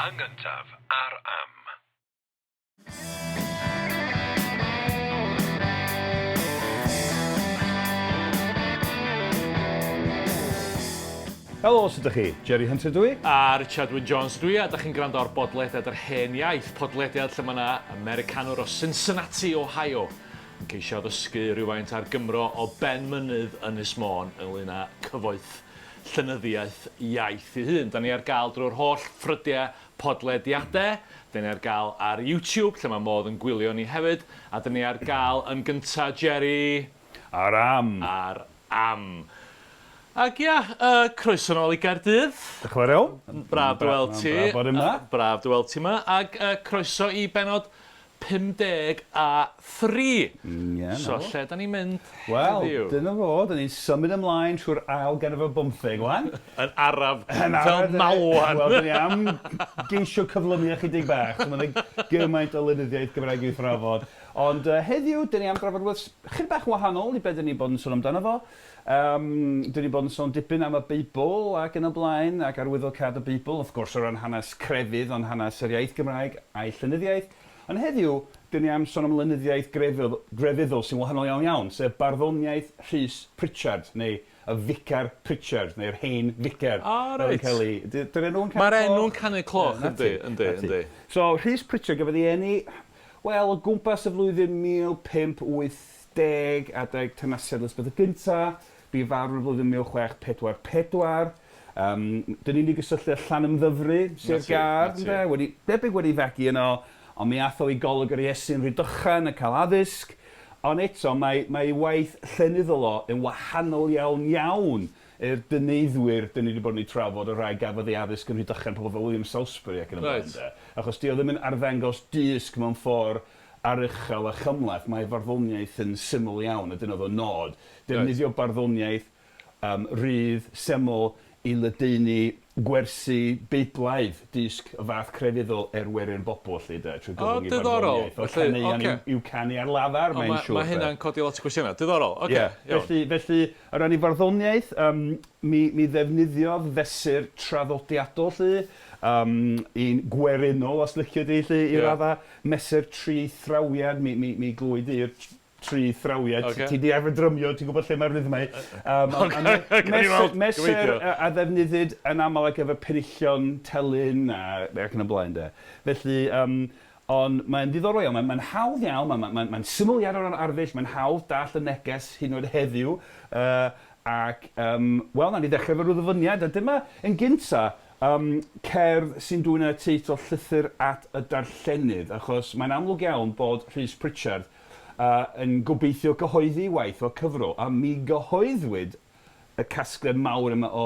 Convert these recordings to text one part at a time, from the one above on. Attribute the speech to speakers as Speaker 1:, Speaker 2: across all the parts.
Speaker 1: Yn gyntaf, ar Am.
Speaker 2: Helo, sut ydych chi? Jerry Hunter dw i.
Speaker 3: A Richard Wyn Jones dw i, a dych chi'n gwrando ar bodlediad Yr Hen Iaith, podlediad lle mae yna Americanwr o Cincinnati, Ohio, yn ceisio addysgu rhywfaint ar Gymro o ben mynydd Ynys Môn ynglyn â cyfoeth llenyddiaeth iaith ei hun. Da ni ar gael drwy'r holl ffrydiau podlediadau, da ni ar gael ar YouTube, lle mae modd yn gwylio ni hefyd, a da ni ar gael yn gynta, Jerry...
Speaker 2: Ar Am!
Speaker 3: Ar Am. Ac ia, yy, croeso nôl i Gaerdydd.
Speaker 2: Diolch yn fawr iawn.
Speaker 3: Braf dy weld ti.
Speaker 2: Braf bod yma.
Speaker 3: Braf dy weld ti yma. Ac yy, croeso i bennod 53.
Speaker 2: Ie, 'na
Speaker 3: So
Speaker 2: fo.
Speaker 3: lle 'dan ni'n mynd heddiw?
Speaker 2: Wel, dyna fo, 'dan ni'n symud ymlaen trwy'r ail ganrif ar bymtheg 'wan.
Speaker 3: Yn araf,
Speaker 2: Yn araf,
Speaker 3: fel malwan.
Speaker 2: Wel, 'dan ni am geisio cyflymu ychydig bach. Ma' 'na gymaint o lenyddiaeth Gymraeg i'w thrafod. Ond yy heddiw, 'dan ni am drafod rwbeth chydig bach yn wahanol i be' 'dan ni bod yn sôn amdano fo. Yym, 'dan ni bod yn sôn dipyn am y Beibl ac yn y blaen, ac arwyddocâd y Beibl, wrth gwrs o ran hanes crefydd, ond hanes yr iaith Gymraeg a'i llenyddiaeth. Ond heddiw, 'dan ni am sôn am lenyddiaeth grefydd, grefyddol sy'n wahanol iawn iawn, sef barddoniaeth Rhys Pritchard, neu y Ficar Pritchard, neu'r Hen Ficer.
Speaker 3: O, reit.
Speaker 2: Fel yn cael ei... 'Di'r enw'n canu cloch?
Speaker 3: Mae'r enw'n canu cloch, yndi, yndi, yndi.
Speaker 2: So, Rhys Pritchard gafodd ei eni, wel, o gwmpas y flwyddyn 1580, adeg teyrnasiad Elizabeth y Gynta, bu farw yn y flwyddyn 1644. Yym, 'dyn ni'n ei gysylltu â Llanymddyfri, Sir Gâr, ynde? Wedi, debyg wedi fagu yno, ond mi ath o i Goleg yr Iesu yn Rhydychen a cael addysg. Ond eto, mae, mae ei waith llenyddol o yn wahanol iawn iawn i'r dyneiddwyr 'dyn ni 'di bod yn eu trafod, y rhai gafodd eu addysg yn Rhydychen, pobl fel William Salesbury ac yn y blaen 'de. Achos 'di o ddim yn arddangos dysg mewn ffordd aruchel a chymhleth, mae ei farddoniaeth yn syml iawn, a dyna oedd y nod. Defnyddio barddoniaeth yym rhydd, seml, i ledaenu gwersi Beiblaidd, dysg y fath crefyddol er werin bobl 'lly 'de, trwy gyfrwng ei farddoniaeth. Fel caneuon i'w i'w canu ar lafar mae'n siŵr 'de.
Speaker 3: Mae hynna'n codi lot o gwestiynau. Diddorol, ocê, iawn.
Speaker 2: Felly, felly, o ran ei farddoniaeth, yym, mi mi ddefnyddiodd fesur traddodiadol 'lly, yym, un gwerinol os licio di 'lly, i raddau, mesur trithrawiad, mi mi mi glwyd i'r tri thrawiad.
Speaker 3: Ocê.
Speaker 2: Ti 'di arfer drymio, ti'n gwybod lle mae'r rhythmau. Yym a a
Speaker 3: Ocê, gawn ni weld,
Speaker 2: mesur
Speaker 3: gobeithio.
Speaker 2: a ddefnyddid yn aml ar gyfer penillion telyn a ac yn y blaen de. Felly yym ond mae'n ddiddorol iawn, mae'n mae'n hawdd iawn, mae'n mae'n mae'n syml iawn o ran arddull, mae'n hawdd dallt y neges hyd yn oed heddiw yy ac yym wel nawn ni ddechrau efo rhyw ddyfyniad a dyma yn gynta yym cerdd sy'n dwyn y teitl Llythyr at y Darllenydd achos mae'n amlwg iawn bod Rhys Pritchard yn gobeithio cyhoeddi ei waith fel cyfrol, a mi gyhoeddwyd y casgliad mawr yma o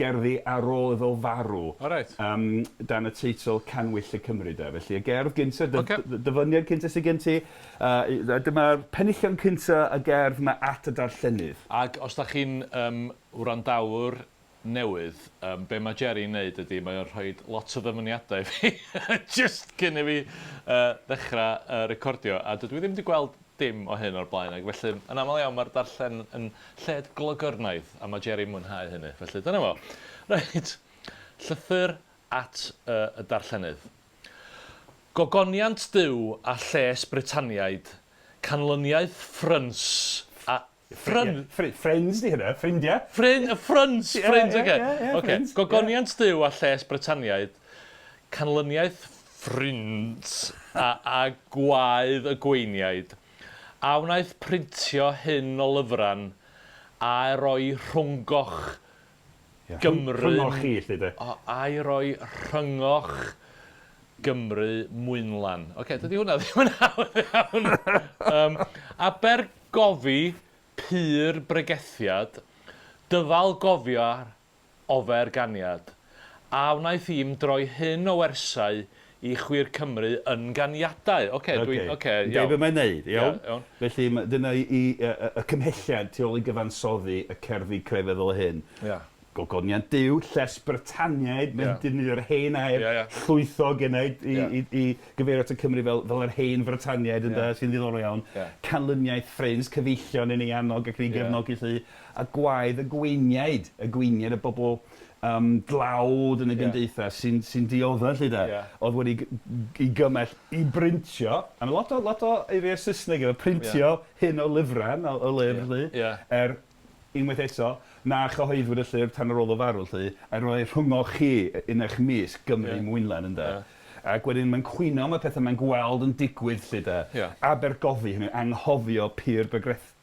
Speaker 2: gerddi ar ôl iddo farw.
Speaker 3: O reit.
Speaker 2: Yym, dan y teitl Cannwyll y Cymry de. Felly y gerdd gynta, dy-...
Speaker 3: Ocê.
Speaker 2: ...dyfyniad cynta sy gen ti, yy dyma'r penillion cynta y gerdd 'ma at y darllenydd.
Speaker 3: Ac os dach chi'n yym wrandawr newydd, yym be mae Jerry'n neud ydi mae o'n rhoid lot o ddyfyniadau i fi jyst cyn i fi yy ddechra yy recordio, a dydw i ddim 'di gweld dim o hyn o'r blaen ac felly yn aml iawn mae'r darllen yn lled glogyrnaidd a mae Jerry'n mwynhau hynny, felly dyna fo. Reit, llythyr at yy y darllenydd. Gogoniant Duw a lles Brytaniaid, canlyniaeth ffryns a Ffryn...
Speaker 2: Ffrind 'di hynna, ffrindiau.
Speaker 3: Ffrind, ffryns, ffrind, oce. Oce, gogoniant Duw a lles Brytaniaid, canlyniaeth ffryns a a gwaedd y gweiniaid, a wnaeth printio hyn o lyfran, a'i roi rhwngoch Gymru...
Speaker 2: Rhyngoch chi, 'lly de.
Speaker 3: O, a'i roi rhyngoch Gymru mwynlan. Oce, dydy hwnna ddim yn hawdd iawn. Yym, Abergofi, pur bregethiad, dyfal gofio ofer ganiad. A wnaeth i'm droi hyn o wersau i chwi'r Cymry yn ganiadau. Oce, dwi'n... Oce, iawn.
Speaker 2: Deud be mae'n neud, iawn?
Speaker 3: Ia, iawn.
Speaker 2: Felly, ma- dyna i i y y y cymhelliad tu ôl i gyfansoddi y cerddi crefyddol hyn.
Speaker 3: Ia.
Speaker 2: Gogoniant Duw, lles Brytaniaid, mae'n defnyddio'r hen air
Speaker 3: Ia, ia.
Speaker 2: llwythog yna i i
Speaker 3: Ia.
Speaker 2: i i gyfeirio at y Cymry fel fel yr hen Frytaniaid ynde,
Speaker 3: Ia.
Speaker 2: sy'n ddiddorol iawn.
Speaker 3: Ia.
Speaker 2: Canlyniaeth ffrind, cyfeillion yn ei annog ac yn ei
Speaker 3: Ia.
Speaker 2: gefnogi 'lly, a gwaedd y gweiniaid, y gweiniaid, y bobl um, dlawd yn y gymdeithas sy'n sy dioddef 'lly de, oedd wedi i gymell i brintio, a mae lot o, lot o eiriau Saesneg efo printio hyn o lyfrau, o, o lyfr 'lly, er unwaith eto, na chyhoeddwyd y llyfr tan ar ôl o farw 'lly, a roi rhyngoch chi yn eich mysg Gymru Mwynlan ynde. Ac wedyn mae'n cwyno am y pethau mae'n gweld yn digwydd 'lly de. Abergofi, hynny yw anghofio pur bygreth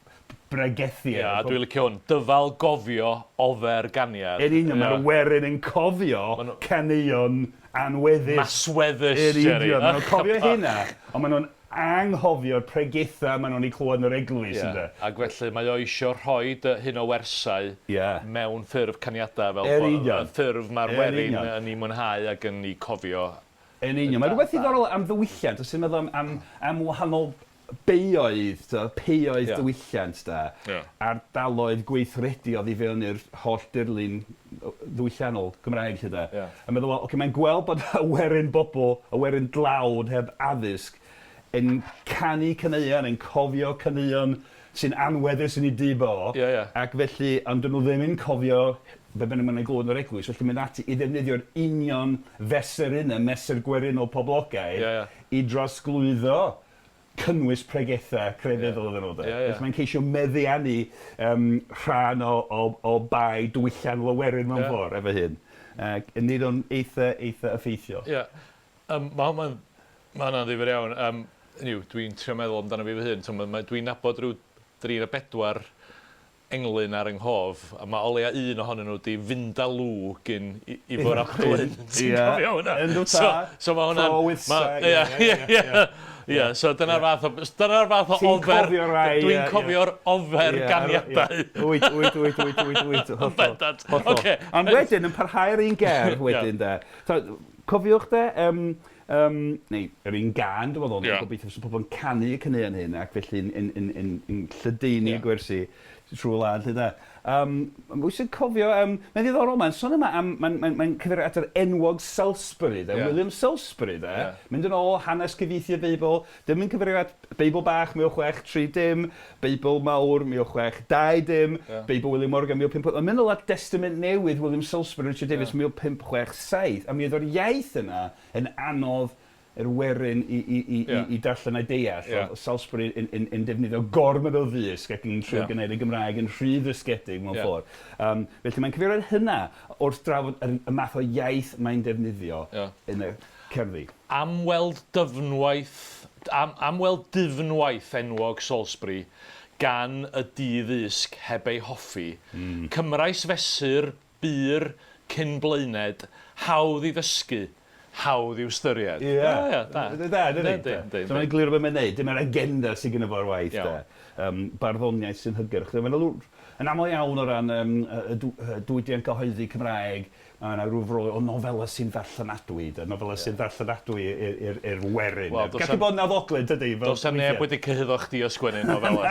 Speaker 2: bregethu.
Speaker 3: Ia, a dwi'n licio hwn. Dyfal gofio ofer ganiad.
Speaker 2: Yn union, mae'r werin yn cofio caneuon anweddus.
Speaker 3: Masweddus, Jerry.
Speaker 2: Yn union, maen nhw'n cofio hynna, ond maen nhw'n anghofio'r pregethau maen nhw'n eu clywed yn yr eglwys, ynde.
Speaker 3: Ia, ac felly mae o isio rhoid hyn o wersau mewn ffurf caniadau fel y ffurf mae'r werin yn ei mwynhau ac yn ei cofio.
Speaker 2: Yn union. Mae rhywbeth ddiddorol am ddiwylliant, os ti'n meddwl am am wahanol beioedd, tibod, peioedd diwylliant de, ardaloedd gweithredu oddi fewn i'r holl dirlun ddiwylliannol Gymraeg 'lly de. A meddwl, wel, ocê, mae'n gweld bod y werin bobl, y werin dlawd heb addysg, yn canu caneuon, yn cofio caneuon sy'n anweddus yn ei dyb o, ac felly, ond 'dyn nhw ddim yn cofio be bynnag maen nhw'n ei glywed yn yr eglwys, felly mynd ati i ddefnyddio'r union fesur yna, mesur gwerinol poblogaidd, i drosglwyddo cynnwys pregethau crefyddol iddyn nhw de. Felly mae'n ceisio meddiannu yym rhan o o o bai diwylliannol y werin mewn ffordd efo hyn. Ac yn neud o'n eitha eitha effeithiol.
Speaker 3: Ie. Yym ma' hwnna'n ma' hwnna'n ddifyr iawn. Yym hynny yw dwi'n trio meddwl amdano fi fy hun t'mo' ma' dwi'n nabod ryw dri ne' bedwar englyn ar 'y nghof, a ma' o leia un ohonyn nhw 'di Vindaloo gin Ifor ap Glyn. Ti'n cofio hwnna?
Speaker 2: Yndw tad.
Speaker 3: So ma' hwnna'n...
Speaker 2: Pro with
Speaker 3: Ie ie ie ie so dyna'r fath o dyna'r fath o
Speaker 2: Ti'n
Speaker 3: ofer...
Speaker 2: cofio rai
Speaker 3: Dwi'n cofio'r ofer ganiadau.
Speaker 2: Wyt wyt wyt wyt wyt wyt hollol.
Speaker 3: Bendant. Ocê.
Speaker 2: Ond wedyn yn parhau'r un gerdd wedyn de. So cofiwch de yym Yym, neu yr un gân, dwi'n meddwl, yeah. gobeithio fysa pobl yn canu y caneuon hyn ac felly yn, yn, yn, yn, yn lledaenu yeah. gwersi trwy wlad lle da. Um, Mae'n sy'n cofio, um, mae'n ddiddorol, mae'n sôn yma am, mae'n mae, mae cyfeirio at yr enwog Salisbury, de, yeah. William Salisbury, de, yeah. mynd yn ôl hanes cyfieithu y Beibl, dim yn cyfeirio at Beibl bach 1630, Beibl mawr 1620, yeah. Beibl William Morgan 15, mae'n mynd ôl at Testament Newydd William Salisbury, Richard Davies yeah. 1567, a mi oedd o'r iaith yna yn anodd i'r werin i i i i i darllen a'i deall.
Speaker 3: Ie.
Speaker 2: O'dd Salisbury yn yn yn defnyddio gormod o ddysg ac yn trio gwneud y Gymraeg yn rhy ddysgedig mewn ffordd. Yym felly mae'n cyfeirio at hynna wrth drafod yr y math o iaith mae'n defnyddio yn y cerddi.
Speaker 3: Am weld dyfnwaith am am weld dyfnwaith enwog Salisbury gan y di-ddysg heb ei hoffi, Cymraes fesur Byr, cyn blaened, hawdd i ddysgu, hawdd i'w styried.
Speaker 2: Ie.
Speaker 3: Ie, ie, da.
Speaker 2: Da, dydi?
Speaker 3: Yndi, yndi.
Speaker 2: So mae'n egluro be mae'n neud, dyma'r agenda sydd gynno fo ar waith de. Barddoniaeth sy'n hygyrch. Mae'n yn aml iawn o ran yym y y diwydiant cyhoeddi Cymraeg, mae yna rhyw fro o nofelau sy'n ddarllenadwy, de, nofelau sy'n ddarllenadwy i'r i'r werin.
Speaker 3: Wel, does
Speaker 2: Gallu bod yn nawddoglyd, dydy? Fel
Speaker 3: Does 'na neb wedi cyhuddo chdi o sgwennu nofelau.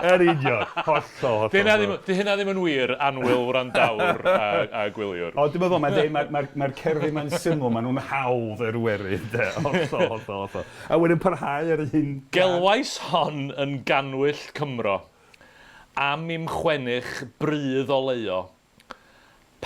Speaker 2: Yr union, hollol, hollol.
Speaker 3: Di hynna ddim, di hynna ddim yn wir, annwyl wrandawr a, a gwyliwr.
Speaker 2: O, dwi'n meddwl, mae'n deud, mae'r mae, mae cerddi ma'n syml, maen nhw'n hawdd yr werin, de. Hollol, hollol, hollol. A wedyn parhau ar un...
Speaker 3: Gelwais hon yn gannwyll Cymro, am i'm chwennych brudd oleuo.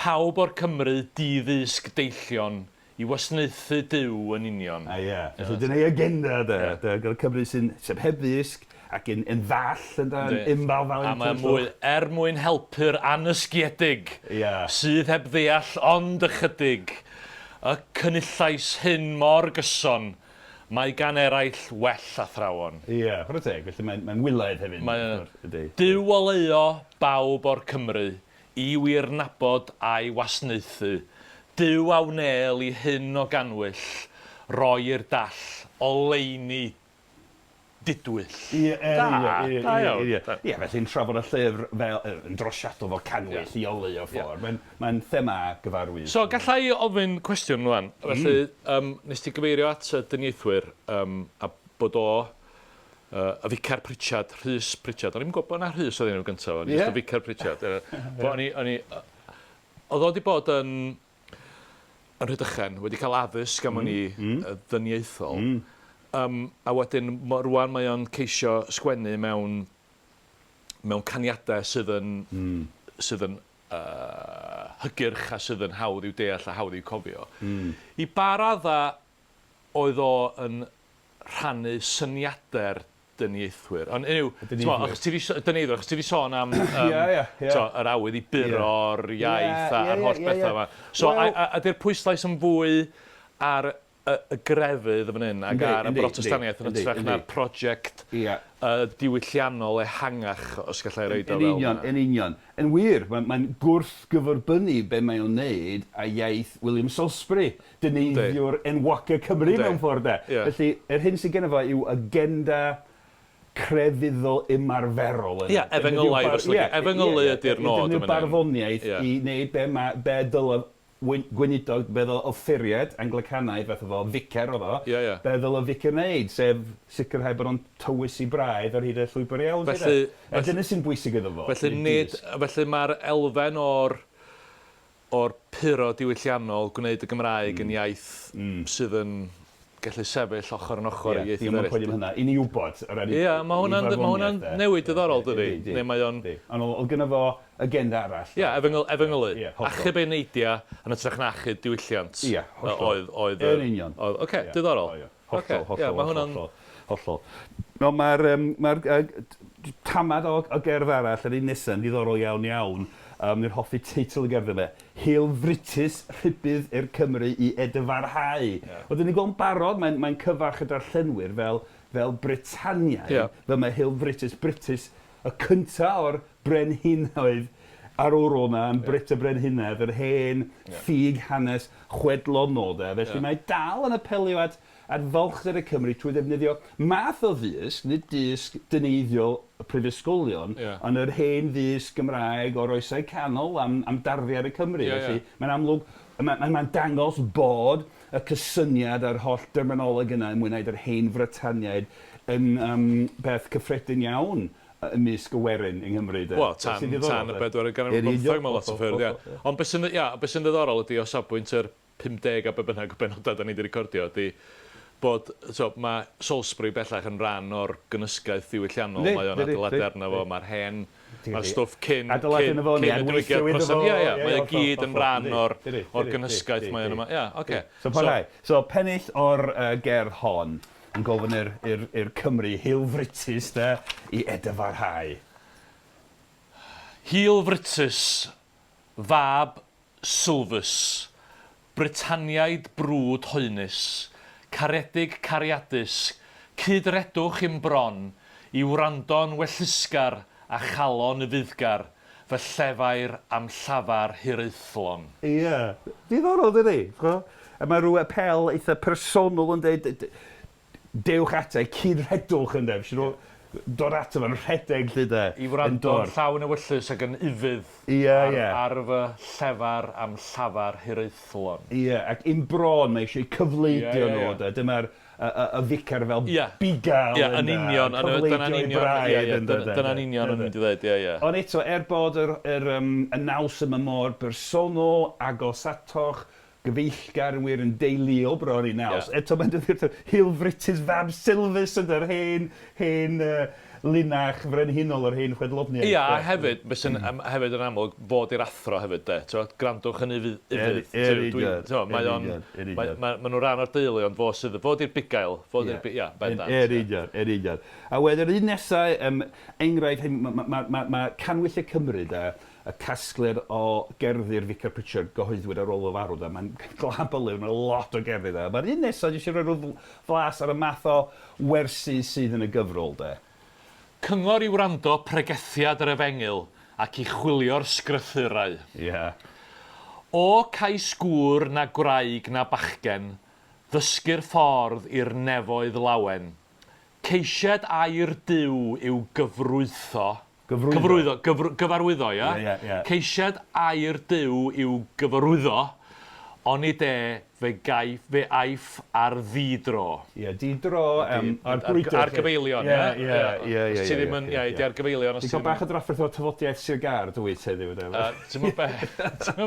Speaker 3: Pawb o'r Cymry di-ddysg deillion i wasnaethu Duw yn union.
Speaker 2: A ie, felly dyna ei agenda de, de, gael Cymru sy'n sydd heb ddysg ac yn, yn ddall ynde, yn ymbalfalu
Speaker 3: A mae mwy, er mwyn helpu'r annysgiedig sydd heb ddeall ond ychydig, y cynullais hyn mor gyson, mae gan eraill well athrawon.
Speaker 2: Ie, chwarae teg, felly mae'n mae'n wylaidd hefyd.
Speaker 3: Mae yn. Duw oleuo bawb o'r Cymry i wir nabod a'i wasnaethu, Duw a wnêl i hyn o gannwyll roi i'r dall oleuni didwyll.
Speaker 2: Ie, yn
Speaker 3: Da,
Speaker 2: union, ie,
Speaker 3: da
Speaker 2: ie,
Speaker 3: iawn.
Speaker 2: ie. Ie, felly'n trafod y llyfr fel, yy, yn drosiadol fel cannwyll i oleuo ffordd. Mae'n mae'n thema gyfarwydd.
Speaker 3: So, galla i ofyn cwestiwn rŵan? Felly, yym, nes ti gyfeirio at y dyniaethwyr, yym, a bod o y Ficar Pritchard, Rhys Pritchard. O'n i'm yn gwybod bod 'na Rhys oedd ei enw gyntaf, o'n i jyst y Ficar Pritchard. Bo' o'n i, o'n i, oedd o 'di bod yn yn Rhydychen, wedi cael addysg am wn i, ddyniaethol. Yym, a wedyn ma' rŵan mae o'n ceisio sgwennu mewn mewn caniadau sydd yn sydd yn hygyrch a sydd yn hawdd i'w deall a hawdd i'w cofio. I ba raddau oedd o yn rhannu syniadau'r dyniaethwyr? Ond hynny yw, t'mo', achos ti 'di s- dyneiddiwr, achos ti 'di sôn am yym...
Speaker 2: Ia ia ia.
Speaker 3: ...t'o' yr awydd i buro'r iaith a a'r holl betha 'ma. So a a ydi'r pwyslais yn fwy ar y y grefydd yn fan hyn ac ar y Brotestaniaeth yn hytrach na'r prosiect yy diwylliannol ehangach, os galla i roid o fel 'na.
Speaker 2: Yn union, yn union. Yn wir, mae'n mae'n gwrthgyferbynnu be mae o'n wneud â iaith William Salisbury, dyneiddiwr enwoca Cymru mewn ffordd de. Felly, yr hyn sydd genno fo yw agenda crefyddol ymarferol yna.
Speaker 3: Ia, efengylaidd os lici. Efengylu ydi'r nod yn fan hyn.
Speaker 2: Defnyddio barddoniaeth i wneud be mae, be dylai gweinidog, be ddyle offeiriad Anglicanaidd fath o fo, ficer oedd o, be ddyle ficer wneud, sef sicrhau bod o'n tywys i braidd ar hyd y llwybr iawn.
Speaker 3: Felly,
Speaker 2: a dyna sy'n bwysig iddo fo.
Speaker 3: Felly, nid, felly mae'r elfen o'r o'r puro diwylliannol, gwneud y Gymraeg yn iaith sydd yn gallu sefyll ochr yn ochr â ieithoedd eraill.
Speaker 2: Ie, dio'm yn poeni am hynna. I ni wybod, o ran ei
Speaker 3: Ie, mae hwnna'n ma' hwnna'n newid diddorol, dydi? Neu mae o'n...
Speaker 2: Ond oedd gynno fo agenda arall.
Speaker 3: Ie, efengyl, efengylu. Achub eneidiau yn hytrach na achub diwylliant.
Speaker 2: Ie, hollol.
Speaker 3: Oedd, oedd
Speaker 2: Yn union.
Speaker 3: Oedd, ocê, diddorol.
Speaker 2: Hollol, hollol, hollol, hollol. Wel, mae'r um, mae uh, tamad o, o gerdd arall, yr un nesaf, yn ddiddorol iawn iawn. Um, ni'n hoffi teitl y gerdd yma. Hil Fritus, rhybudd i'r Cymru i edyfarhau. Yeah. Wel, dyn ni'n gweld yn barod, mae'n mae cyfarch y darllenwyr fel, fel Britaniaid. Yeah. Fel mae Hil Fritus, Britus, y cynta o'r brenhinoedd arwrol 'na yn Brut y Brenhinedd, yr hen ffug hanes chwedlonol 'de. Felly mae dal yn apelio at at falchder y Cymry trwy ddefnyddio math o ddysg, nid dysg dyneiddiol y prifysgolion, ond yr hen ddysg Gymraeg o'r Oesau Canol am am darddiad y Cymry. Felly mae'n amlwg, mae'n mae'n dangos bod y cysyniad a'r holl derminoleg yna ym wneud yr hen Frytaniaid yn yym beth cyffredin iawn ymysg y werin yng Nghymru de.
Speaker 3: Wel, tan, tan y bedwaredd ganrif ar bymtheg mewn lot o ffyrdd, ia. Ond be sy'n, ia, be sy'n ddiddorol ydy o safbwynt yr 50 a be bynnag o benodau da ni 'di recordio ydy bod, tibod, mae Salisbury bellach yn rhan o'r gynysgaeth ddiwylliannol, mae o'n adeiladu arno fo, mae'r hen, mae'r stwff cyn, cyn, cyn y diwygiad Protestant, ia, ia, mae o gyd yn rhan o'r, o'r gynysgaeth mae o'n yma, ia, ocê.
Speaker 2: So parhau. So pennill o'r gerdd hon. Yn gofyn i'r i'r i'r Cymry heulfritus de i edyfarhau.
Speaker 3: Heulfritus, fab Sylfus, Brytaniaid brwd hoenus, caredig cariadus, cyd-redwch i'm bron, i wrando'n wellysgar a chalon ufuddgar, fy llefair a'm llafar hiraethlon.
Speaker 2: Ie. Diddorol dydi? Ch'mo'? A mae rhyw apêl eitha personol yn deud dewch ata i, cyd-rhedwch ynde? Fi siŵr o dod ato fo'n rhedeg 'lly de.
Speaker 3: I wrando'n llawn ewyllys ac yn ufudd ar fy llefar a'm llafar hiraethlon.
Speaker 2: Ie, ac i'm bron mae eisiau cyfleidio nhw de. Dyma'r y y y ficer fel bugail
Speaker 3: Ie, yn union, dyna'n union, ie, ie, dyna'n union o'n i'n mynd i ddweud, ie, ie.
Speaker 2: Ond eto, er bod yr yr yym y naws yma mor bersonol, agos atoch, gyfeillgar yn wir, yn deuluol bron i naws, eto mae'n dod i'r Hilfritus fab Silfus ydy'r hen, hen yy linach frenhinol yr hen chwedloniaeth.
Speaker 3: Ia, a hefyd, be sy'n yym hefyd yn amlwg, fod i'r athro hefyd de, t'mod, gwrandwch yn ufudd, ufudd, dwi'n, t'mo', mae o'n, mae, mae, ma' nhw'n rhan o'r deulu, ond fo sydd, fo 'di'r bugail, fo 'di'r bu-, ia, bendant.
Speaker 2: Yn union, yn union. A wedyn yr un nesa, yym, enghraifft, hyn, ma' ma' ma' ma' ma' Canwyll y Cymry de, y casgliad o gerddi'r Ficer Pritchard gyhoeddwyd ar ôl iddo farw de, mae'n glab o lyfr, ma' lot o gerddi de. Ma'r un nesa, jyst i roi rhyw flas ar y math o wersi sydd yn y gyfrol de.
Speaker 3: Cyngor i wrando pregethiad yr Efengyl ac i chwilio'r Sgrythurau.
Speaker 2: Ia.
Speaker 3: O cais gŵr na gwraig na bachgen ddysgu'r ffordd i'r nefoedd lawen. Ceisied air Duw i'w gyfrwytho.
Speaker 2: Gyfrwyddo.
Speaker 3: Cyfrwyddo, gyfr- gyfarwyddo, ia?
Speaker 2: Ie, ie, ie.
Speaker 3: Ceisied air Duw i'w gyfarwyddo, onid e Fe gaiff, fe aiff ar ddi-dro.
Speaker 2: Ie, di-dro, yym, ar grwydro.
Speaker 3: Ar gyfeilion, ie?
Speaker 2: Ie, ie, ie, ie.
Speaker 3: Os ti ddim yn, ie, di ar gyfeilion os ti
Speaker 2: ddim yn... Ti'n cael bach o drafferth efo tafodiaith Sir Gâr, dwyt, heddiw, de?
Speaker 3: Ti'n gwybod be?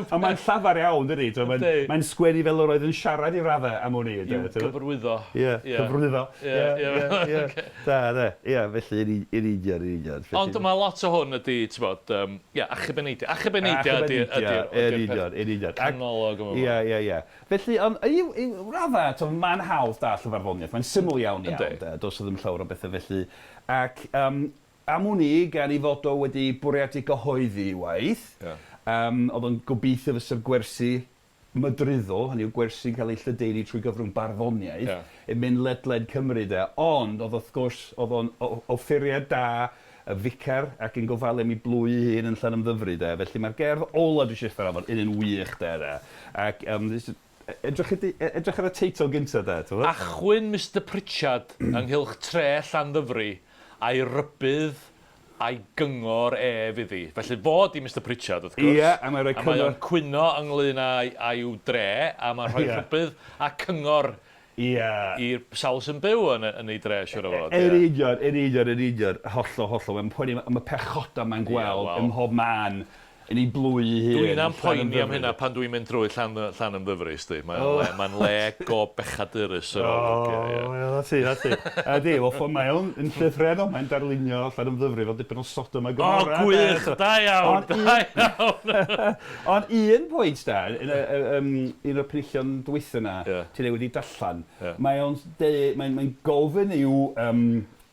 Speaker 2: Ond mae'n llafar iawn, dydi? Mae'n mae'n sgwennu fel yr oedd yn siarad i raddau am wn i, de?
Speaker 3: I'w gyfarwyddo.
Speaker 2: Ie, cyfarwyddo. Ie, ie, ie. Da, de. Ie, felly, yn union, yn union.
Speaker 3: Ond mae lot o hwn ydy, ti'n bod, ie, achub eneidiau. Achub eneidiau ydy, ydy'r
Speaker 2: ydy, yn union.
Speaker 3: Canolog yma.
Speaker 2: Ie, ie, ie. Felly, ond i, i raddau, to, mae'n hawdd dall y farddoniaeth. Mae'n syml iawn iawn. De. Does ddim llawer o bethau felly. Ac um, am wn i, gan ei fod o wedi bwriadu gyhoeddi ei waith, yeah. oedd o'n gobeithio fysa'r gwersi mydryddol, hynny yw gwersi'n cael eu lledaenu trwy gyfrwng barddoniaeth, yeah. yn mynd ledled Cymru de. Ond oedd wrth gwrs, oedd o'n offeiriad da, y ficer ac yn gofalu am ei blwy ei hun yn Llanymddyfri de. Felly mae'r gerdd ola dwi eisiau thrafod yn un wych de de. Ac um, edrych, edrych ar y teitl gyntaf de. T'wod?
Speaker 3: Achwyn Mister Pritchard ynghylch tre Llanddyfri a'i rybudd a'i gyngor ef iddi. Felly fo 'di Mister Pritchard wrth gwrs.
Speaker 2: Ie, a mae'n rhoi cyngor.
Speaker 3: A mae o'n cwyno ynglyn â'i i'w dre a mae'n rhoi rhybudd a cyngor
Speaker 2: Ie.
Speaker 3: I'r sawl sy'n byw yn yn ei dre, siŵr o fod, ie.
Speaker 2: Yn union, yn union, yn union. Hollol, hollol. Mae'n poeni am y pechodau mae'n gweld ym mhob man yn ei blwy ei hun.
Speaker 3: Dwinna'n poeni am hynna pan dwi'n mynd drwy Llan Llanymddyfri, sdi. Mae'n le, mae'n le go bechadurus yr olwg, ie,
Speaker 2: ie. O, na ti, na ti. A di, wel, ffordd mae o'n yn llythrennol, mae'n darlunio Llanymddyfri fel dipyn o Sodom a Gomorrah.
Speaker 3: O, gwych, da iawn, da iawn.
Speaker 2: Ond un pwynt da, yn y, y, um, un o'r penillion dwytha yna, yeah. ti wedi darllen, yeah. mae o'n deud, mae'n mae gofyn i'w um,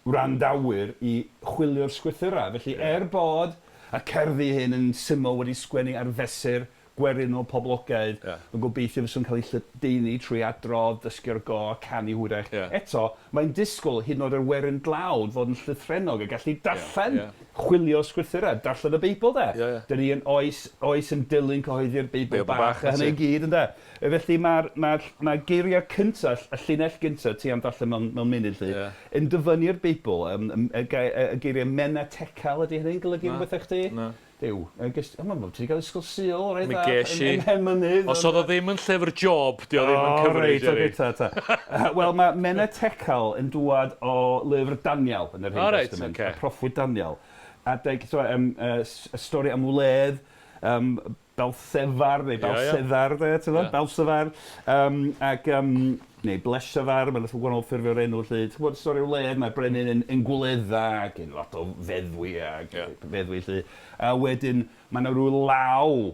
Speaker 2: wrandawyr i chwilio'r sgrythurau. Felly, yeah. er bod y cerddi hyn yn syml wedi sgwennu ar fesur gwerinol poblogaidd, yeah. yn gobeithio fyswn cael ei lledaenu trwy adrodd, dysgu o'r go, canu hwyrach. Yeah. Eto, mae'n disgwyl hyd yn oed yr werin dlawd fod yn llythrennog a gallu darllen, yeah, yeah. chwilio sgrythurau, darllen y Beibl de.
Speaker 3: Yeah, yeah.
Speaker 2: Dyn ni yn oes, oes yn dilyn cyhoeddi'r Beibl bach, bach a hynny i gyd ynde. Felly mae'r mae, mae geiriau cyntaf, y llinell gyntaf ti am darllen mewn, mewn munud lly, yeah. yn dyfynnu'r Beibl, um, y, y, y geiriau menatecal ydy hynny'n golygu rhywbeth i chdi?
Speaker 3: Na.
Speaker 2: Duw, yy ges... O, ma' ti 'di ga'l Ysgol Sul reit
Speaker 3: Mi
Speaker 2: dda.
Speaker 3: ges i.
Speaker 2: Ym Mhen Mynydd.
Speaker 3: Os o'dd o ddim yn llyfr Job, 'di o ddim yn cyfri,
Speaker 2: O reit,
Speaker 3: Jerry.
Speaker 2: ocê ta ta. Wel ma' Mena Tecal yn dŵad o lyfr Daniel yn yr Hen
Speaker 3: O reit,
Speaker 2: Testament.
Speaker 3: ocê.
Speaker 2: Y proffwyd Daniel. Adeg t'mo' yym yy s- y stori am wledd yym Belthefar neu
Speaker 3: Ie, ie.
Speaker 2: Belseddar de t'mo'?
Speaker 3: Ie.
Speaker 2: Belseddar yym ac yym neu Blesafar, ma' 'na gwahanol ffurfio'r enw 'lly. Ti'n gwbod stori wledd, mae'r brenin yn yn gwledda ac yn lot o feddwi ac
Speaker 3: Ie.
Speaker 2: feddwi 'lly. A wedyn ma' 'na ryw law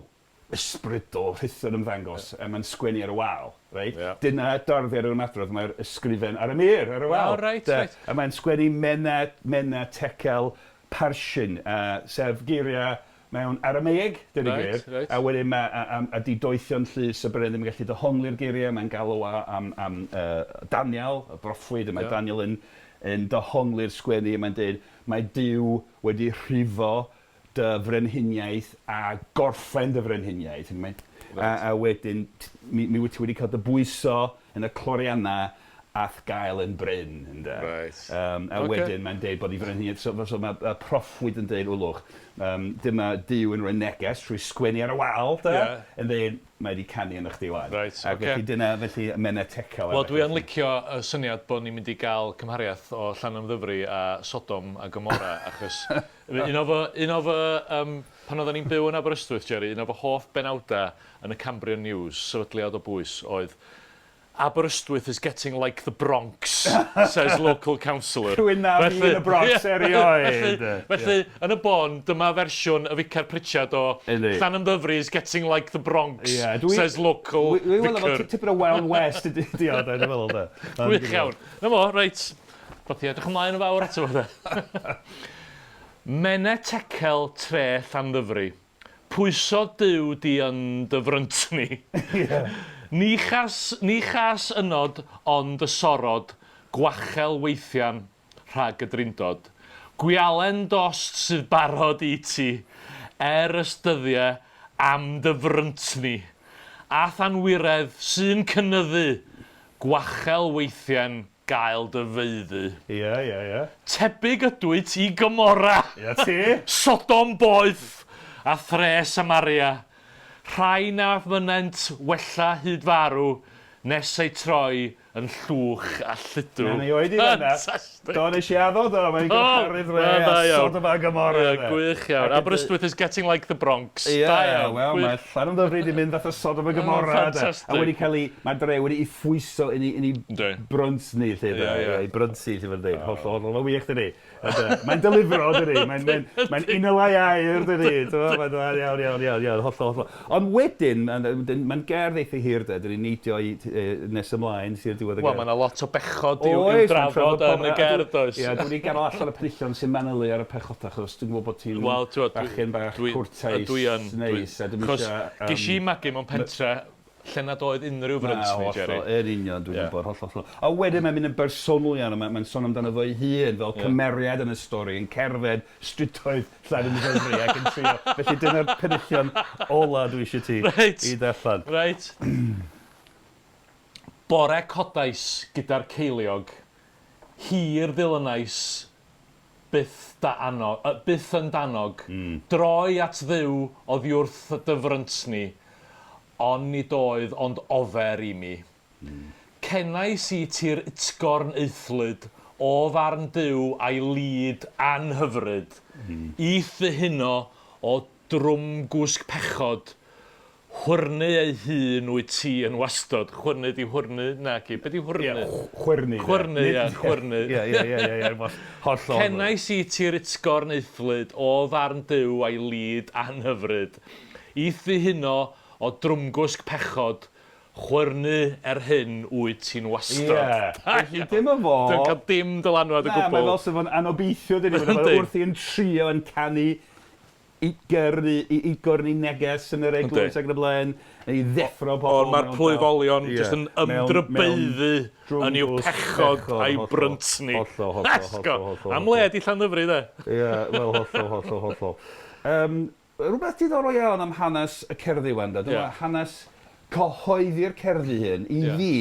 Speaker 2: ysbrydol rhuthro'n ymddangos a mae'n sgwennu ar y wal, reit?
Speaker 3: Ie.
Speaker 2: Dyna darddiad yr ymadrodd, mae'r ysgrifen ar y mur, ar y wal.
Speaker 3: O reit,
Speaker 2: De.
Speaker 3: reit.
Speaker 2: A mae'n sgwennu mena, mena, tekel, parsin, yy sef geiriau mewn Aramaic, deud y gwir.
Speaker 3: Reit, reit.
Speaker 2: A wedyn mae, a, a, a di doethion llys y brenin ddim yn gallu dehongli'r geiriau, mae'n galw a, am, am uh, Daniel, y broffwyd, a mae yeah. Daniel yn, yn dehongli'r sgwennu, a mae'n dweud, mae Duw wedi rhifo dy frenhiniaeth a gorffen dy frenhiniaeth. Right. A, a wedyn, mi, mi wyt ti wedi cael dy bwyso yn y cloriannau a'th gael yn brin, ynde.
Speaker 3: Reit.
Speaker 2: Yym a
Speaker 3: Ocê.
Speaker 2: wedyn mae'n deud bod 'i frenhiniaeth so so ma' y proffwyd yn deud wlwch yym dyma Duw yn rhoi neges trwy sgwennu ar y wal de.
Speaker 3: Ie.
Speaker 2: Yn ddeud mae 'di canu arno chdi ŵan.
Speaker 3: Reit,
Speaker 2: Ac
Speaker 3: ocê.
Speaker 2: felly dyna felly y Menetecel
Speaker 3: Wel dwi yn licio y syniad bod ni'n mynd i gael cymhariaeth o Llanymddyfri a Sodom a Gomorrah achos un o fy un o fy yym pan oedden ni'n byw yn Aberystwyth Jerry un o fy hoff benawdau yn y Cambrian News, sefydliad o bwys, oedd Aberystwyth is getting like the Bronx, says local councillor.
Speaker 2: Rhywun na fu yn y Bronx erioed.
Speaker 3: Felly, felly, yn y bôn, dyma fersiwn y Ficer Pritchard o
Speaker 2: Yndi.
Speaker 3: Llanymddyfri is getting like the Bronx,
Speaker 2: Ie, dwi-
Speaker 3: says local
Speaker 2: Dwi weld
Speaker 3: vicar.
Speaker 2: efo tipyn o Wild West ydi ydi o, de, dwi'n meddwl, de. Ond-
Speaker 3: Gwych iawn. Na fo, reit. Bod ti edrych ymlaen yn fawr ato fo, de. Mene Tekel tre Llandyfri. Pwyso Duw di yn dy fryntni. Ni chas, ni chas ynod ond y sorod, gwachel weithian rhag y drindod. Gwialen dost sydd barod i ti, er ys dyddie am dy fryntni. A'th anwiredd sy'n cynyddu, gwachel weithien gael dy faeddu.
Speaker 2: Ie, ie, ie.
Speaker 3: Tebyg ydwyt i Gomorra.
Speaker 2: Ia ti.
Speaker 3: Sodom boeth, a thre Samaria. Rhai na fynent wella hyd farw, Nes eu troi yn llwch a lludw.
Speaker 2: Na, ni oedi fanna.
Speaker 3: Fantastic.
Speaker 2: Do, nes i addo, do, mae'n gymharu dre a Sodom a Gomorrah.
Speaker 3: Ie, gwych iawn. Aberystwyth is getting like the Bronx.
Speaker 2: Ie, wel, mae Llanymddyfri 'di mynd fatha Sodom a Gomorrah.
Speaker 3: Fantastic.
Speaker 2: A wedi cael ei, mae'r dre wedi ei phwyso yn ei bryntni, 'lly. Ie, ei bryntni, 'lly, mae'n dweud. Hollol, hollol, mae'n wych, dydi? Mae'n delifro, dydi? Mae'n mae, mae unol â'i air, dydi? Mae'n iawn, iawn, iawn, iawn, hollol, hollol. Ond wedyn, mae'n ma gerdd eitha hir, de, dyn ni'n neidio i nes ymlaen sy'r diwedd y
Speaker 3: gerdd. Wel, mae yna lot o bechod i'w, i'w drafod yn y gerdd, oes?
Speaker 2: Ie, dwi'n ei gael allan y penillion sy'n manylu ar y pechodau, achos dwi'n gwybod bod ti'n well, bachgen bach cwrtais, neis,
Speaker 3: a dwi'n eisiau... Ges i magu mewn pentre lle nad oedd unrhyw frynt ni, Jerry.
Speaker 2: Na, yn union, dwi'n gwybod, hollol, hollol. A wedyn mae'n mynd yn bersonol iawn, mae'n mae sôn amdano fo'i hun fel cymeriad yn y stori, yn cerdded strydoedd Llanymddyfri ac yn trio. Felly dyna'r penillion ola dwi eisiau ti
Speaker 3: reit.
Speaker 2: i ddarllen.
Speaker 3: Reit. Bore codais gyda'r ceiliog, hir ddilynais byth da annog, yy, byth yn danog, droi at Dduw oddiwrth dy fryntni, ond nid oedd ond ofer i mi. Cenais i ti'r utgorn aethlyd o farn Duw a'i lid anhyfryd, i'th ddihuno o drwm gwsg pechod, Chwyrnu ei hun wyt ti yn wastod. Chwyrnu 'di hwyrnu? Naci. Be 'di hwyrnu?
Speaker 2: Ie, chwyrnu.
Speaker 3: Chwyrnu, ie, chwyrnu.
Speaker 2: Ie, ie, ie, ie, ie, hollol.
Speaker 3: Cenais i ti'r utgorn aethlyd o farn Duw a'i lid anhyfryd. I'th ddihuno o drwmgwsg pechod, chwyrnu er hyn wyt ti'n wastod.
Speaker 2: Ie, felly dim y fo...
Speaker 3: Dwi'n cael dim dylanwad o gwbl.
Speaker 2: Na, mae fel 'sa fo'n anobeithio, dydi? Mae wrthi yn trio yn canu i gyrru, i, i gyrru neges yn yr eglwys ac yn y blaen, neu i ddeffro pobl.
Speaker 3: Ond mae'r plwyfolion yeah. jyst yn ymdrybaeddu yn i'w pechod a'i bryntni.
Speaker 2: Hollol, hollol, hollol, hollol.
Speaker 3: Am le di Llandyfri, de?
Speaker 2: Ie, wel, hollol, hollol, hollol. Um, rhywbeth diddorol iawn am hanes y cerddi, Wenda. Dyma yeah. hanes cyhoeddi'r cerddi hyn, i yeah. fi,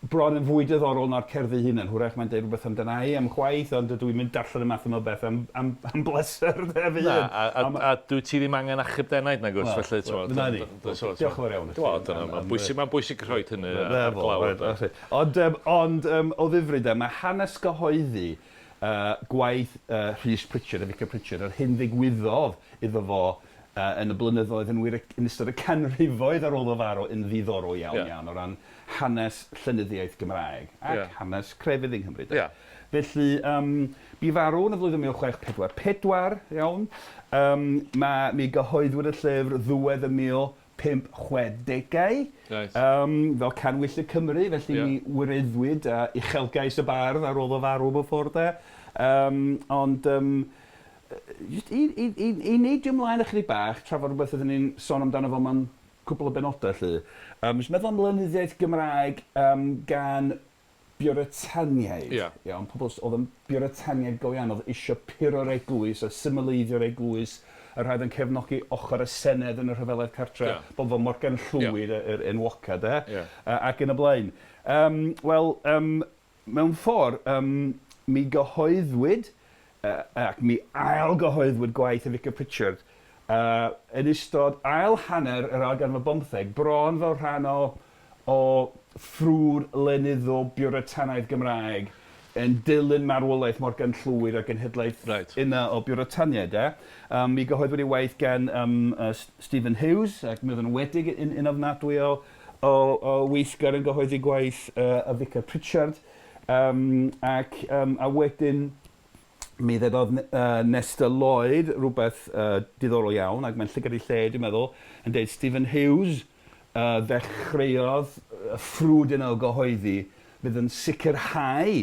Speaker 2: bron yn fwy diddorol na'r cerddi hunan. Hwyrach mae'n deud rhywbeth amdana i am chwaith, ond dydw i'm yn darllen y math yma o beth am, am, am bleser de fy
Speaker 3: hun. Na, a, a, a dwyt ti ddim angen achub denaid nag oes, felly,
Speaker 2: ti'n Na ni. Diolch yn fawr iawn.
Speaker 3: Wel, dyna, mae'n bwysig, mae'n bwysig rhoi hynny ar glawr.
Speaker 2: Ond, um, ond um, o ddifri de, mae hanes gyhoeddi uh, gwaith uh, Rhys Pritchard, y Vicar Pritchard, yr hyn ddigwyddodd iddo fo uh, yn y blynyddoedd yn wir yn ystod y canrifoedd ar ôl o farw yn ddiddorol iawn yeah. iawn o ran hanes llenyddiaeth Gymraeg ac yeah. hanes crefydd yng Nghymru.
Speaker 3: Yeah.
Speaker 2: Felly, um, bu farw yn y flwyddyn 1644, iawn. Um, ma, mi gyhoeddwyd y llyfr ddiwedd y 1560au,
Speaker 3: right.
Speaker 2: um, fel canwyll y Cymru, felly yeah. mi wireddwyd uchelgais y bardd ar ôl o farw mewn ffordd de. Um, ond um, just i, i, i, i neidio ymlaen ychydig bach, trafod rhywbeth oedden ni'n sôn amdano fo mewn cwpl o benodau 'lly. Yym jyst meddwl am lenyddiaeth Gymraeg yym gan Biwritaniaid.
Speaker 3: Ia.
Speaker 2: Iawn, pobl oedd yn Biwritaniaid go iawn, oedd isio puro'r eglwys a symleiddio'r eglwys, y rhai oedd yn cefnogi ochr y Senedd yn y rhyfeloedd cartre,
Speaker 3: Ia.
Speaker 2: pobl fel Morgan Llwyd,
Speaker 3: Ia.
Speaker 2: yr enwoca de,
Speaker 3: Ia.
Speaker 2: ac yn y blaen. Yym wel, yym mewn ffordd, yym mi gyhoeddwyd ac mi ail-gyhoeddwyd gwaith y Vicar Pritchard yn ystod ail hanner yr ail ganrif ar bymtheg, bron fel rhan o o ffrwd lenyddol Biwritanaidd Gymraeg yn dilyn marwolaeth Morgan Llwyd a'r genhedlaeth
Speaker 3: Reit.
Speaker 2: yna o Biwritaniaid, de. Um, mi gyhoeddwyd ei waith gan um, Stephen Hughes, ac mi oedd yn wedig yn, yn ofnadwy o, o, o weithgar yn gyhoeddi gwaith y Vicar Pritchard. Um, ac, um, a wedyn mi ddedodd uh, Nesta Lloyd rhywbeth uh, diddorol iawn, ac mae'n llygad i lle, dwi'n meddwl, yn deud Stephen Hughes uh, ddechreuodd y ffrwd yna o gyhoeddi fydd yn sicrhau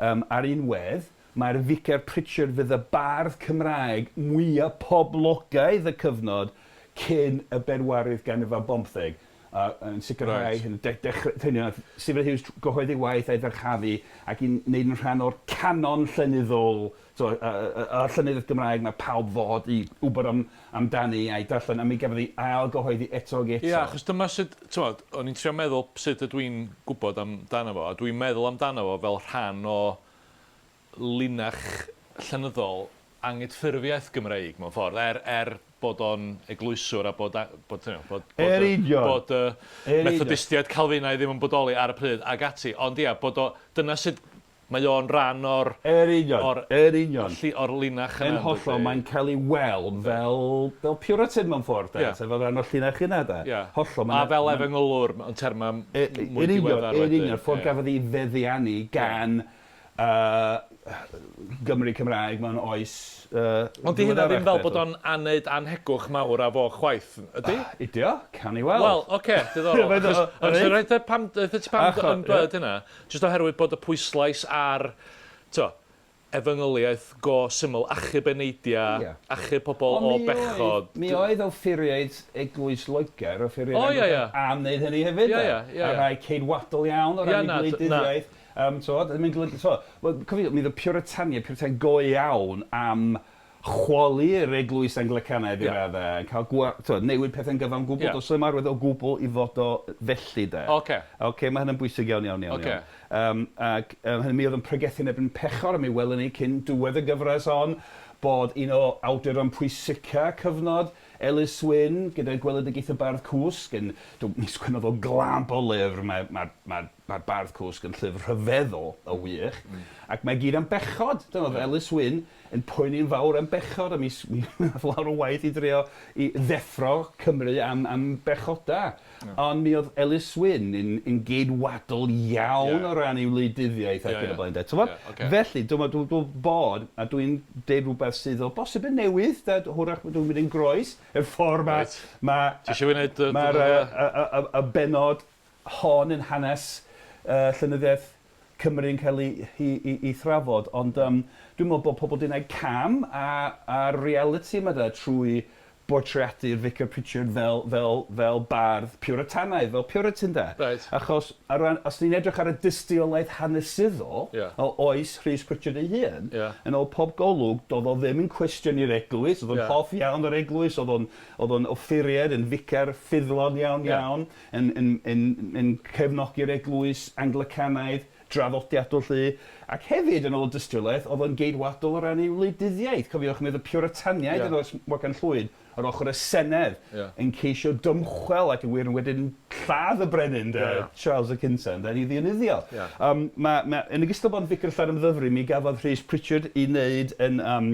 Speaker 2: um, ar un wedd, mae'r Ficer Pritchard fydd y bardd Cymraeg mwyaf poblogaidd y cyfnod cyn y bedwaredd ganrif ar bymtheg. a yn sicrhau
Speaker 3: Reit.
Speaker 2: hyn, de- dechrau, hynny oedd Stephen Hughes gyhoeddi waith a'i ddyrchafu ac i wneud yn rhan o'r canon llenyddol, so, y, y, y llenyddiaeth Gymraeg mae pawb fod i wybod am, amdani a'i darllen, a mi gafodd ei ail gyhoeddi eto ag eto.
Speaker 3: Ia, achos dyma sut, t'mod, o'n i'n trio meddwl sut ydw i'n gwybod amdano fo, a dwi'n meddwl amdano fo fel rhan o linach llenyddol angydffurfiaeth Gymreig mewn ffordd, er, er bod o'n eglwyswr a bod, bod, you know, bod, bod,
Speaker 2: Yr union.
Speaker 3: bod y Methodistiaid Calfinaidd ddim yn bodoli ar y pryd ac ati. Ond ia, bod o, dyna sut mae o'n rhan o'r...
Speaker 2: Yr union,
Speaker 3: o'r,
Speaker 2: yr union.
Speaker 3: Lli, o'r linach yna.
Speaker 2: Yn hollol, mae'n cael ei weld fel, fel Puritan mewn ffordd, de.
Speaker 3: Yeah.
Speaker 2: Sef fel rhan o'r llinach yna, de.
Speaker 3: Yeah.
Speaker 2: Hollol.
Speaker 3: A fel efengylwr, yn termau mwy diweddar
Speaker 2: wedyn. Yn union, ffordd gafodd ei feddiannu gan uh, Gymru Cymraeg mewn oes uh,
Speaker 3: Ond di hynna ddim fel bod o'n aneud anhegwch mawr a fo chwaith, ydy?
Speaker 2: Ydy o, can i weld.
Speaker 3: Wel, oce, okay, diddorol. Achos, pam, ti pam yn dweud hynna? Jyst oherwydd bod y pwyslais ar, to, efengyliaeth go syml, achub eneidiau, yeah. achub pobl o bechod.
Speaker 2: Mi oedd offeiriaid Eglwys Loegr, offeiriaid oh, yeah, yeah. am wneud hynny hefyd.
Speaker 3: Yeah, yeah, yeah,
Speaker 2: a rhai ceidwadol iawn o ran yeah, gwleidyddiaeth. So, ddim yn golygu... So, well, cofio, mi oedd y Puritaniaid, Puritaniaid go iawn am chwalu'r eglwys Anglicanaidd i yeah. raddau, yn cael gwa, to, newid pethau'n gyfan gwbl, yeah. does ddim arwydd o gwbl i fod o felly de.
Speaker 3: Okay.
Speaker 2: Okay, mae hynny'n bwysig iawn, iawn, iawn.
Speaker 3: Okay.
Speaker 2: iawn. Ac hynny mi oedd yn pregethu yn erbyn pechor, a mi welwn ni cyn diwedd y gyfres hon, bod un o awduron pwysica cyfnod Ellis Wynne gyda gweledigaethau Bardd Cwsg, yn, mi sgwennodd o glamp o lyfr, mae'r mae, mae, mae Bardd Cwsg yn llyfr rhyfeddol o wych, ac mae gyd am bechod. Dyna oedd Ellis Wynne yn poeni'n fawr am bechod, a mi, mi nath lawr o waith i drio i ddeffro Cymru am, am bechoda. Ond mi oedd Ellis Wynne yn, yn geidwadol iawn o ran ei wleidyddiaeth ac yn y blaen. De.
Speaker 3: Yeah, okay.
Speaker 2: Felly, dwi'n dwi bod, a dwi'n deud rhywbeth sydd o bosib yn newydd, de, hwrach dwi'n mynd yn groes, y ffordd mae...
Speaker 3: Reit.
Speaker 2: Ma,
Speaker 3: Ti eisiau fi wneud...
Speaker 2: Mae'r y bennod hon yn hanes uh, llenyddiaeth Cymru yn cael ei, ei, ei, ei thrafod, ond um, dwi'n meddwl bod pobl wedi gwneud cam a'r reality yma de, trwy bortreadu'r Vicar Pritchard fel, fel, fel bardd Puritanaidd, fel Puritan de.
Speaker 3: Right.
Speaker 2: Achos ar ran, os ni'n edrych ar y dystiolaeth hanesyddol
Speaker 3: yeah.
Speaker 2: o oes Rhys Pritchard ei hun,
Speaker 3: yeah.
Speaker 2: yn ôl pob golwg, doedd o ddim yn cwestiynu'r eglwys, oedd o'n
Speaker 3: Yeah.
Speaker 2: hoff iawn o'r eglwys, oedd o'n, oedd o'n offeiriad, yn ficer ffyddlon iawn
Speaker 3: Yeah.
Speaker 2: iawn, yn, yn, yn, yn cefnogi'r eglwys Anglicanaidd, draddodiadol lly, ac hefyd yn ôl dystiolaeth, oedd o'n geidwadol o ran ei wleidyddiaeth. Cofiwch, mi oedd y Puritaniaid
Speaker 3: Ie.
Speaker 2: yn oes Morgan Llwyd ar ochr y Senedd
Speaker 3: Ie.
Speaker 2: yn ceisio dymchwel ac yn wir yn wedyn lladd y brenin, de,
Speaker 3: Ie, ie.
Speaker 2: Charles y Cynta, de, i ddienyddio.
Speaker 3: Ie.
Speaker 2: Um, ma, ma, yn ogystal bod yn ficer Llanymddyfri, mi gafodd Rhys Pritchard i wneud yn um,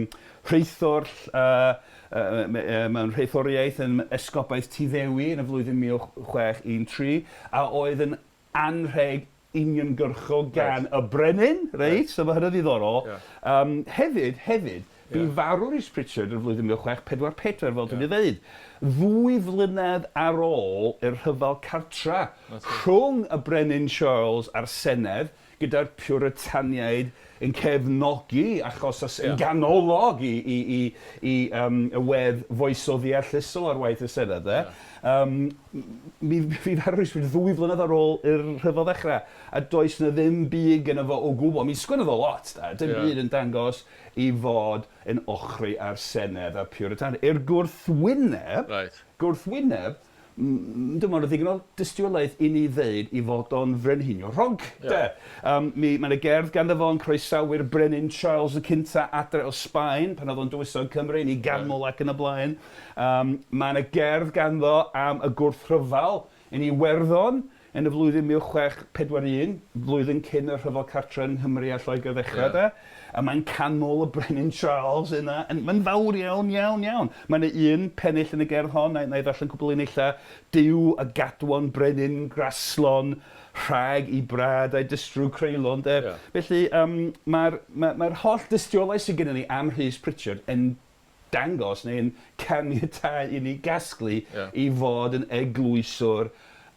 Speaker 2: rheithor uh, uh, mewn rheithoriaeth yn Esgobaeth Tyddewi yn y flwyddyn 1613, a oedd yn anrheg uniongyrchol gan y brenin, reit?
Speaker 3: Reit.
Speaker 2: So mae hynny'n ddiddorol.
Speaker 3: Ie.
Speaker 2: Um, hefyd, hefyd, bu
Speaker 3: Ie.
Speaker 2: farw Rhys Pritchard yn y flwyddyn 1644, fel dwi'n
Speaker 3: Ie.
Speaker 2: ei ddeud. Ddwy flynedd ar ôl i'r rhyfel cartra
Speaker 3: Na ti.
Speaker 2: rhwng y brenin Charles a'r Senedd, gyda'r Puritaniaid yn cefnogi achos os yn
Speaker 3: Ie.
Speaker 2: ganolog i, i, i, i um, y wedd foesol ddeallusol ar waith y Senedd. E. Um, mi fi farw Rhys Pritchard ddwy flynedd ar ôl i'r rhyfel ddechrau, a does na ddim byd gynno fo o gwbl. Mi sgwennodd o lot, da. Dim
Speaker 3: Ie.
Speaker 2: byd yn dangos i fod yn ochri ar Senedd a Puritan. I'r gwrthwyneb,
Speaker 3: Right.
Speaker 2: gwrthwyneb, dim ond ddigon o dystiolaeth i ni ddeud i fod o'n frenhinio rhonc.
Speaker 3: Ie.
Speaker 2: De. Um, mi, mae yna gerdd ganddo fo yn croesawu'r brenin Charles y Cynta adre o Sbaen pan oedd o'n dywysog Cymru yn ei ganmol ac yn y blaen. Um, mae yna gerdd ganddo am y gwrthryfel yn Iwerddon yn y flwyddyn 1641, flwyddyn cyn y rhyfel cartre yng Nghymru a Lloegr ddechrau
Speaker 3: Ie.
Speaker 2: de. A mae'n canmol y brenin Charles yna. yn- Mae'n fawr iawn, iawn, iawn. Mae yna un pennill yn y gerdd hon, na, na i ddarllen cwbl unilla, Duw a gadwon brenin graslon, rhag i brad a'i dystrw creulon. De.
Speaker 3: Ie.
Speaker 2: Felly, um, mae'r ma, ma holl dystiolaeth sydd gennym ni am Rhys Pritchard yn dangos neu'n caniatáu i ni gasglu
Speaker 3: Ie.
Speaker 2: i fod yn eglwyswr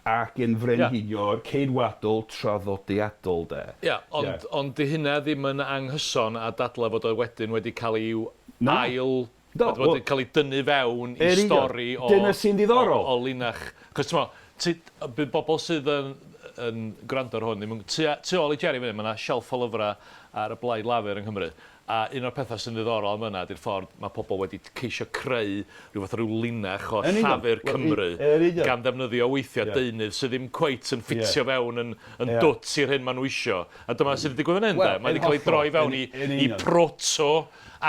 Speaker 2: ac yn frenhinior ceidwadol traddodiadol de.
Speaker 3: Ie, ond,
Speaker 2: Ie.
Speaker 3: ond di hynna ddim yn anghyson a dadla fod o wedyn wedi cael ei
Speaker 2: Na.
Speaker 3: ail...
Speaker 2: Do,
Speaker 3: bod wedi
Speaker 2: wel-
Speaker 3: cael ei dynnu fewn i
Speaker 2: Yr union.
Speaker 3: stori o...
Speaker 2: Dyna sy'n ddiddorol.
Speaker 3: O, o linach. Cos ti'n mo, bydd bobl sydd yn, yn gwrando ar hwn, ddim yn, tu, tu ôl i Jerry fan hyn, mae yna shelf o lyfrau ar y Blaid Lafur yng Nghymru. A un o'r pethau sy'n ddiddorol am yna ydy'r ffordd mae pobl wedi ceisio creu rhyw fath o ryw linach o
Speaker 2: Yn union.
Speaker 3: Llafur
Speaker 2: Wel,
Speaker 3: Cymru
Speaker 2: yn union.
Speaker 3: gan ddefnyddio weithiau
Speaker 2: Ie.
Speaker 3: deunydd sydd ddim cweit yn ffitio
Speaker 2: Ie.
Speaker 3: fewn yn, yn
Speaker 2: Ie.
Speaker 3: dwt i'r hyn maen nhw isio. A dyma sydd wedi digwydd fan hyn,
Speaker 2: Wel,
Speaker 3: de. Mae
Speaker 2: yn
Speaker 3: wedi cael ei
Speaker 2: hollol,
Speaker 3: droi fewn
Speaker 2: yn-
Speaker 3: i,
Speaker 2: yn
Speaker 3: i
Speaker 2: union.
Speaker 3: proto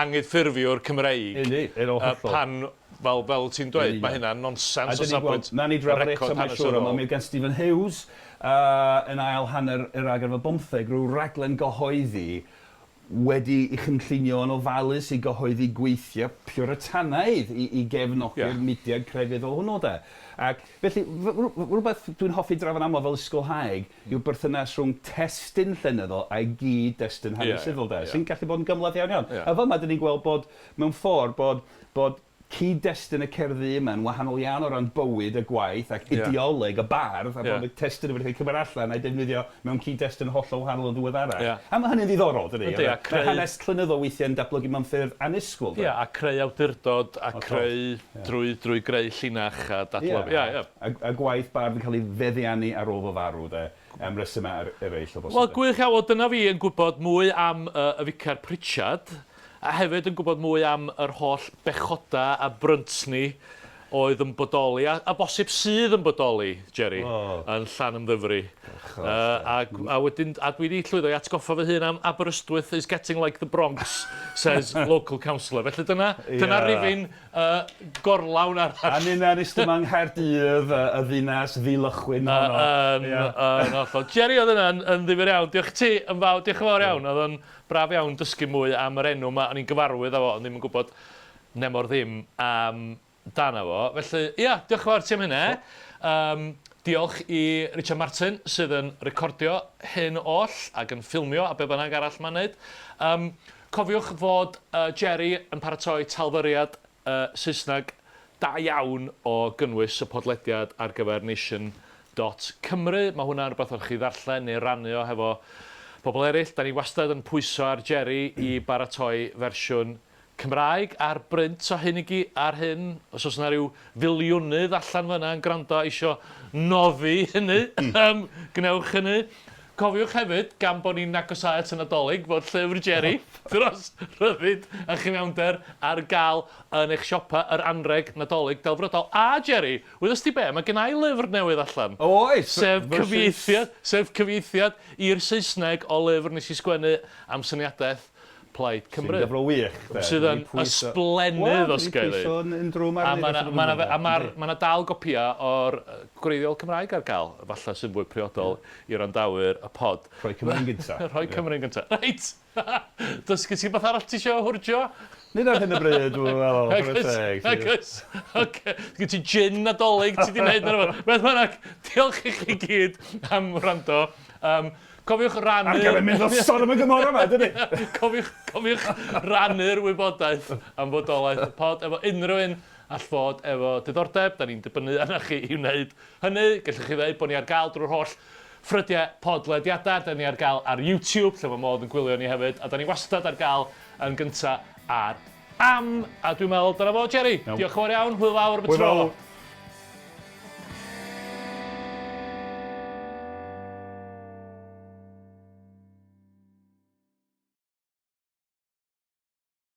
Speaker 3: anghydffurfiwr Cymreig.
Speaker 2: Yndi, yn
Speaker 3: yy,
Speaker 2: hollol.
Speaker 3: Pan fel, fel ti'n dweud, mae hynna'n nonsens o safbwynt
Speaker 2: Na ni drafod eto, mae'n siŵr, ond mi gan Stephen Hughes yn ail hanner yr ail ganrif ar bymtheg rhyw raglen gyhoeddi wedi ei chynllunio yn ofalus i gyhoeddi gweithiau Puritanaidd i, i gefnogi'r yeah. mudiad crefyddol hwnnw de. Ac felly, rhywbeth dwi'n hoffi drafod aml fel ysgolhaig yw'r berthynas rhwng testun llenyddol a'i gyd-destun hanesyddol de, sy'n gallu bod yn gymhleth iawn iawn. A fel 'ma, 'dyn ni'n gweld bod, mewn ffordd, bod bod cyd-destun y cerddi yma yn wahanol iawn o ran bywyd a gwaith ac ideoleg y bardd, a bod y testun wedi cael ei cymryd allan a'i defnyddio mewn cyd-destun hollol wahanol yn ddiweddarach. A ma' hynny'n ddiddorol, dydi?
Speaker 3: Yndi, a creu...
Speaker 2: Mae hanes llenyddol weithiau'n datblygu mewn ffyrdd annisgwyl, de.
Speaker 3: Ia, a creu awdurdod a creu drwy drwy greu llinach a dadlau. Ia, ia.
Speaker 2: A gwaith bardd yn cael ei feddiannu ar ôl fo farw, de, am resymau eraill o bosib.
Speaker 3: Wel, gwych iawn. Wel, dyna fi yn gwybod mwy am y Ficer Pritchard, a hefyd yn gwybod mwy am yr holl bechodau a bryntni oedd yn bodoli, a, a bosib sydd yn bodoli, Jerry, oh. yn Llanymddyfri. A, a wedyn, a dwi wedi llwyddo i atgoffa fy hun am Aberystwyth is getting like the Bronx, says local councillor. Felly dyna, yeah. dyna rifin gorlawn arall.
Speaker 2: A ninnau'n eistedd yma yng Nghaerdydd, y ddinas ddilychwyn honno.
Speaker 3: Yn yn hollol. Jerry, oedd hynna'n yn ddifyr iawn. Diolch ti yn fawr, diolch yn fawr iawn. Oedd o'n braf iawn dysgu mwy am yr enw yma. O'n i'n gyfarwydd â fo, ond ddim yn gwybod nemor ddim am dano fo. Felly, ia, diolch yn fawr ti am hynna. Um, diolch i Richard Martin sydd yn recordio hyn oll ac yn ffilmio a be bynnag arall mae'n neud. Um, Cofiwch fod Jerry yn paratoi talfyriad Saesneg da iawn o gynnwys y podlediad ar gyfer Nation dot Cymru. Mae hwnna'n rhywbeth allwch chi ddarllen neu rannu o hefo pobl eraill. Da ni wastad yn pwyso ar Jerry i baratoi fersiwn Cymraeg ar brint o hyn i gy- ar hyn. Os oes yna rhyw filiwnydd allan fan'na yn gwrando a isio noddi hynny, yym, gwnewch hynny. Cofiwch hefyd, gan bod ni'n agosáu at y Nadolig, fod llyfr Jerry dros rhyddid a chyfiawnder ar gael yn eich siopa yr anrheg Nadolig delfrydol. A Jerry, wyddost ti be, mae gynna i lyfr newydd allan.
Speaker 2: Oes!
Speaker 3: Sef cyfieithiad, sef cyfieithiad i'r Saesneg o lyfr nes i sgwennu am syniadaeth Plaid Cymru.
Speaker 2: Sy'n gyfrol wych, de.
Speaker 3: Sydd yn ysblennydd, os ga i ddweud.
Speaker 2: Wel, dwi'n pwyso yn drwm arni.
Speaker 3: A ma' 'na a ma'r ma' 'na dal gopïau o'r gwreiddiol Cymraeg ar gael, falle sy'n fwy priodol i wrandawyr y pod.
Speaker 2: Rhoi Cymru'n gynta.
Speaker 3: Rhoi Cymru'n gynta. Reit! Does gen ti wbath arall ti isio hwrjo?
Speaker 2: Nid ar hyn o bryd, dwi'n meddwl, chwarae teg.
Speaker 3: Nag oes. Ocê. Gen ti gin Nadolig ti 'di wneud neu rywbeth. Beth bynnag, diolch i chi gyd am wrando. Um, cofiwch rannu...
Speaker 2: Ar gyfer mynd o Sodom a Gomorrah yma, dydy?
Speaker 3: cofiwch, cofiwch rannu'r wybodaeth am fodolaeth y pod efo unrhyw un all fod efo diddordeb. Da ni'n dibynnu arnoch chi i wneud hynny. Gallwch chi ddeud bod ni ar gael drwy'r holl ffrydiau podlediadau. Da ni ar gael ar YouTube, lle mae modd yn gwylio ni hefyd. A da ni wastad ar gael yn gyntaf ar Am. A dwi'n meddwl dyna fo, Jerry. Diolch yn fawr iawn. Hwyl fawr am y tro.
Speaker 2: Hwyl fawr.